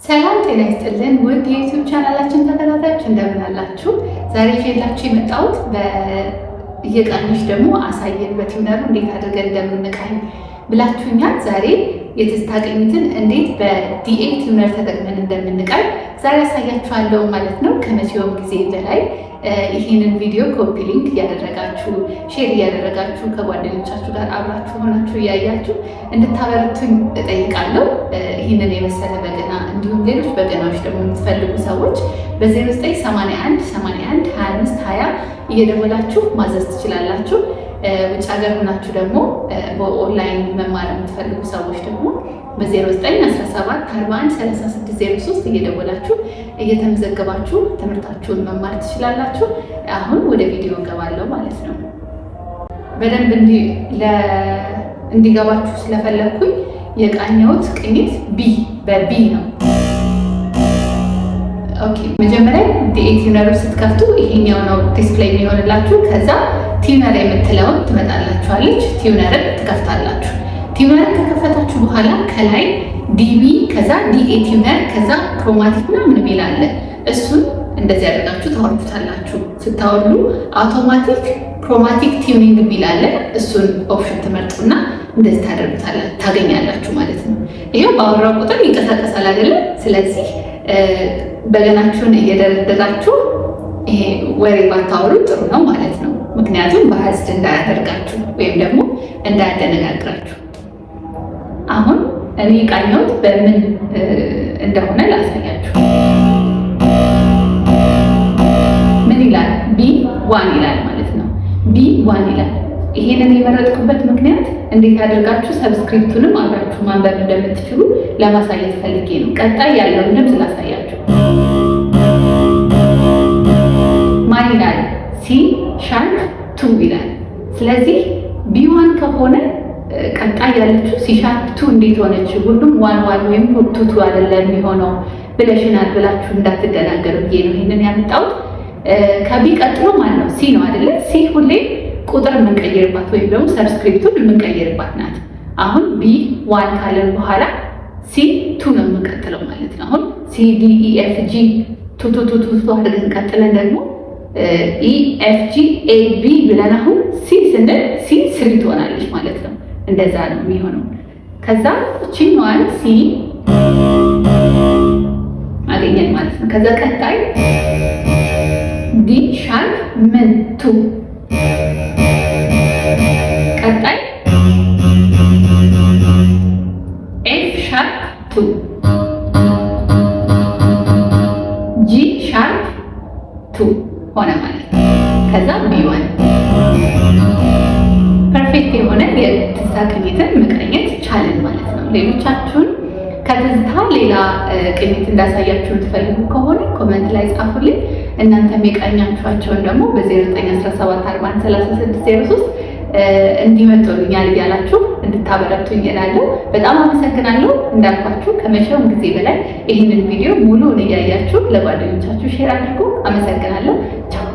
ሰላም ጤና ይስጥልን ውድ የ YouTube ቻናላችን ተከታታዮች፣ እንደምን አላችሁ? ዛሬ ይዤላችሁ የመጣሁት እየቃኘሽ ደግሞ አሳየን፣ በ tuner ኡ እንዴት አድርገን እንደምንቃኝ ብላችሁኛል። ዛሬ የትዝታ ቅኝትን እንዴት በ DA tuner ተጠቅመን እንደምንቃኝ ዛሬ አሳያችኋለሁ ማለት ነው። ከመቼውም ጊዜ በላይ ይህንን ቪዲዮ copy link እያደረጋችሁ፣ share እያደረጋችሁ፣ ከጓደኞቻችሁ ጋር አብራችሁ ሆናችሁ እያያችሁ እንድታበረቱኝ እጠይቃለሁ። ይህንን የመሰለ በገና እንዲሁም ሌሎች በገናዎች ደግሞ የምትፈልጉ ሰዎች በ0981 81 25 20 እየደወላችሁ ማዘዝ ትችላላችሁ። ውጭ ሀገር ሆናችሁ ደግሞ በኦንላይን መማር የምትፈልጉ ሰዎች ደግሞ በ0917 41 36 03 እየደወላችሁ እየተመዘገባችሁ ትምህርታችሁን መማር ትችላላችሁ። አሁን ወደ ቪዲዮ እገባለሁ ማለት ነው። በደንብ እንዲገባችሁ ስለፈለግኩኝ የቃኘሁት ቅኝት B በ B ነው። Okay፣ መጀመሪያ DA tuner ኡ ስትከፍቱ ይሄኛው ነው display የሚሆንላችሁ። ከዛ tuner የምትለውን ትመጣላችኋለች። Tuner ን ትከፍታላችሁ። Tuner ን ከከፈታችሁ በኋላ ከላይ DB፣ ከዛ DA tuner፣ ከዛ chromatic ምናምን የሚል አለ። እሱን እንደዚህ አድርጋችሁ ታወርዱታላችሁ። ስታወርዱ automatic chromatic tuning የሚል አለ። እሱን option ትመርጡና እንደዚህ ታደርጉታላችሁ፣ ታገኛላችሁ ማለት ነው። ይሄው ባወራው ቁጥር ይንቀሳቀሳል አይደለ? ስለዚህ በገናችሁን እየደረደራችሁ ይሄ ወሬ ባታወሩ ጥሩ ነው ማለት ነው። ምክንያቱም biased እንዳያደርጋችሁ ወይም ደግሞ እንዳያደነጋግራችሁ። አሁን እኔ ቃኘሁት በምን እንደሆነ ላሳያችሁ። ምን ይላል? B one ይላል ማለት ነው። B one ይላል። ይሄንን የመረጥኩበት ምክንያት እንዴት አድርጋችሁ subscript ኡንም አብራችሁ ማንበብ እንደምትችሉ ለማሳየት ፈልጌ ነው። ቀጣይ ያለውን ድምፅ ላሳያችሁ። ማን ይላል? C sharp two ይላል። ስለዚህ B one ከሆነ ቀጣይ ያለችው C sharp two እንዴት ሆነች? ሁሉም one one ወይም two two አይደለም የሚሆነው ብለሽናል ብላችሁ እንዳትደናገሩ ብዬ ነው ይሄንን ያመጣሁት። ከ B ቀጥሎ ማን ነው? C ነው አይደለ? C ሁሌ ቁጥር የምንቀይርባት ወይም ደግሞ subscript ኡን የምንቀይርባት ናት። አሁን B one ካለን በኋላ C two ነው የምንቀጥለው ማለት ነው። አሁን C D E F G two two two two አድርገን ቀጥለን ደግሞ E F G A B ብለን አሁን C ስንል C three ትሆናለች ማለት ነው። እንደዛ ነው የሚሆነው። ከዛ እችኛዋን C አገኘን ማለት ነው። ከዛ ቀጣይ D sharp ምን two፣ ቀጣይ F sharp two፣ G sharp two ሆነ ማለት ነው። ከዛ B one። Perfect የሆነ የትዝታ ቅኝትን መቃኘት ቻልን ማለት ነው። ሌሎቻችሁን ከትዝታ ሌላ ቅኝት እንዳሳያችሁ የምትፈልጉ ከሆነ comment ላይ ጻፉልኝ። እናንተም የቃኛችኋቸውን ደግሞ በ0917 41 36 03 እንዲመጡልኛል እያላችሁ እንድታበረቱኝ እላለሁ። በጣም አመሰግናለሁ። እንዳልኳችሁ ከመቼውም ጊዜ በላይ ይህንን ቪዲዮ ሙሉውን እያያችሁ ለጓደኞቻችሁ share አድርጉ። አመሰግናለሁ። ቻው።